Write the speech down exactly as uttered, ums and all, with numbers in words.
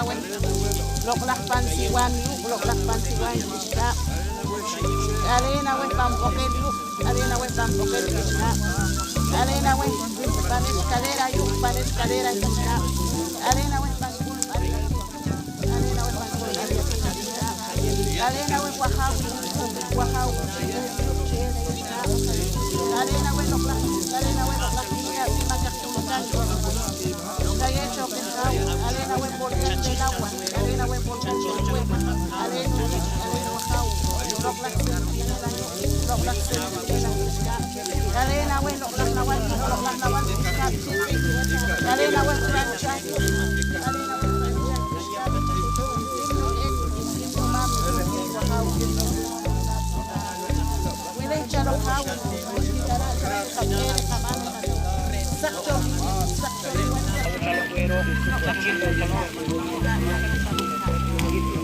Loq'laj pan siwan yuuq', loq'laj pan siwan k'ixkaab'. K'aleen aweh pan b'oqel yuuq', k'aleen aweh pan b'oqel k'ixkaab'. K'aleen aweh pan escalera yuuq', pan escalera k'ixkaab'. K'aleen aweh pan k'ulb'al, k'aleen aweh pan k'ulb'al k'ixkaab'. K'aleen aweh wajaaw, wajaaw, k'aleen aweh loq'laj, k'aleen aweh loq'laj k'ixkaab', mak aj k'ulb'al. K'aleen cho qAjaaw, k'aleen aweh Volcán del Agua, k'aleen aweh Volcán del Agua, k'aleen, k'aleen aweh Jaaw, loq'laj Sentimiento, loq'laj Sentimiento, k'aleen aweh loq'laj nawal, loq'laj nawal, k'aleen aweh Francha, k'aleen aweh Francha, Wilay chaloq Jaaw, saq cho, saq cho.